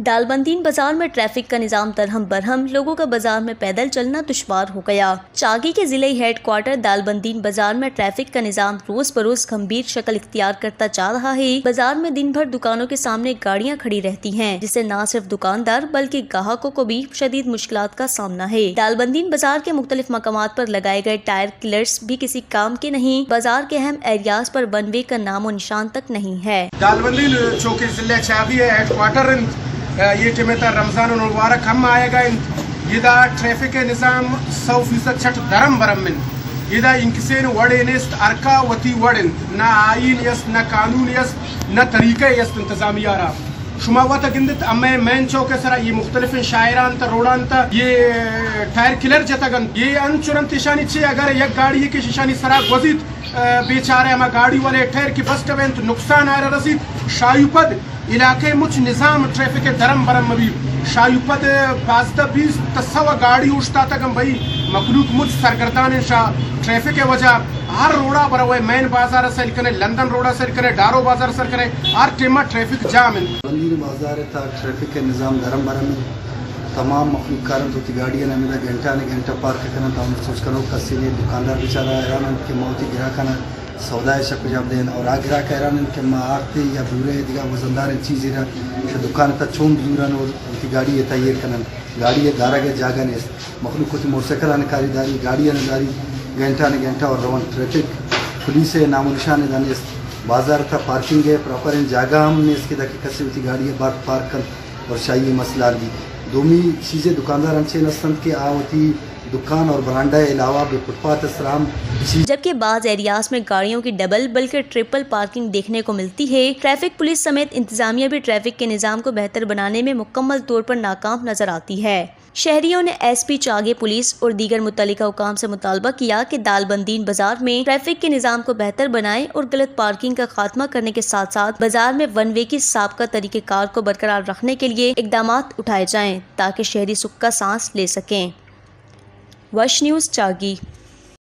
دالبندین بازار میں ٹریفک کا نظام درہم برہم، لوگوں کا بازار میں پیدل چلنا دشوار ہو گیا۔ چاگی کے ضلعی ہیڈ کوارٹر دالبندین بازار میں ٹریفک کا نظام روز بروز گھمبیر شکل اختیار کرتا جا رہا ہے۔ بازار میں دن بھر دکانوں کے سامنے گاڑیاں کھڑی رہتی ہیں، جس سے نہ صرف دکاندار بلکہ گاہکوں کو بھی شدید مشکلات کا سامنا ہے۔ دالبندین بازار کے مختلف مقامات پر لگائے گئے ٹائر کلرز بھی کسی کام کے نہیں۔ بازار کے اہم ایریاز پر ون وے کا نام و نشان تک نہیں ہے۔ دالبندین چوکہ ضلع چاگی ءِ ہیڈ کوارٹر انت۔ اے ٹیم ءَ تہ رمضان المبارک ہم آیگ ءَ انت۔ ادا ٹریفک ءِ نظام سو فیصد چٹ درم برم انت۔ ادا انکسین وڑے نیست، ہرکا وتی وڑ انت۔ نہ آئین است، نہ قانون است، نہ طریقہ است انتظامیہ را۔ شما وت گندت، ہمے مین چوک ءِ سرا اے مختلفیں شاعران تا، روڈان تا اے ٹائر کلر جتگ انت۔ اے انچو انت، اشانی چے اگر یک گاڑی کہ اشانی سرا گوزیت، ءَ، بیچارہ ہما گاڑی والے ٹائر کہ بسٹ بنت، نقصان آئرا رسیت۔ شایو پد علاقہ مچ نظام ٹریفک درم برم مبی۔ شایو پد پانزدہ بیست تا سو گاڑی اوشتاتگ انت بھئی، مخلوق مچ سرگردان انت شا ٹریفک وجہ۔ ہر روڈا بروے، مین بازار سیل کنے، لندن روڈا سیل کنے، ڈارو بازار سیل کنے، ہر ٹیما ٹریفک جام انت۔ بندین بازار تا ٹریفک نظام درم برم انت۔ تمام مخلوق کارنت وتی گاڑیاں ہمیدا گھنٹہ نے گھنٹہ پارک کننت، ہم سوچ کنوک کسی نے۔ دکاندار بیچارہ حیران انت کہ ما وتی گراکانا سودا ءِ شک جاب دین اور آ گراک حیران انت کہ ما آختے یا بورے دگہ وزندار چیزے را شہ دکان تا چون بزورن اور وتی گاڑی ءَ تیار کنن۔ گاڑی ءِ دارگ ءِ جاگہ نیست۔ مخلوق وتی موٹر سائیکل آن کاری داری، گاڑی آن داری، گھنٹہ نے گھنٹہ اور روان۔ ٹریفک پولیس ءِ نام و نشان ادا نیست۔ بازار تا پارکنگ ءِ پراپریں جاگہ ہم نیست کہ داکہ کسی وتی گاڑی ءَ بارت پارک کنت اور شاہی مسئلہ حل بیت۔ دومی چیزے، دکاندار انچیں ہستنت کہ آ وتی دکان اور برانڈہ علاوہ بہ فٹ پاتھ ءِ سرا ہم چیز۔ جبکہ بعض ایریاز میں گاڑیوں کی ڈبل بلکہ ٹرپل پارکنگ دیکھنے کو ملتی ہے۔ ٹریفک پولیس سمیت انتظامیہ بھی ٹریفک کے نظام کو بہتر بنانے میں مکمل طور پر ناکام نظر آتی ہے۔ شہریوں نے ایس پی چاگے پولیس اور دیگر متعلقہ حکام سے مطالبہ کیا کہ دالبندین بازار میں ٹریفک کے نظام کو بہتر بنائیں اور غلط پارکنگ کا خاتمہ کرنے کے ساتھ ساتھ بازار میں ون وے کی سابقہ طریقہ کار کو برقرار رکھنے کے لیے اقدامات اٹھائے جائیں، تاکہ شہری سکھ کا سانس لے سکیں۔ وش نیوز چاگی۔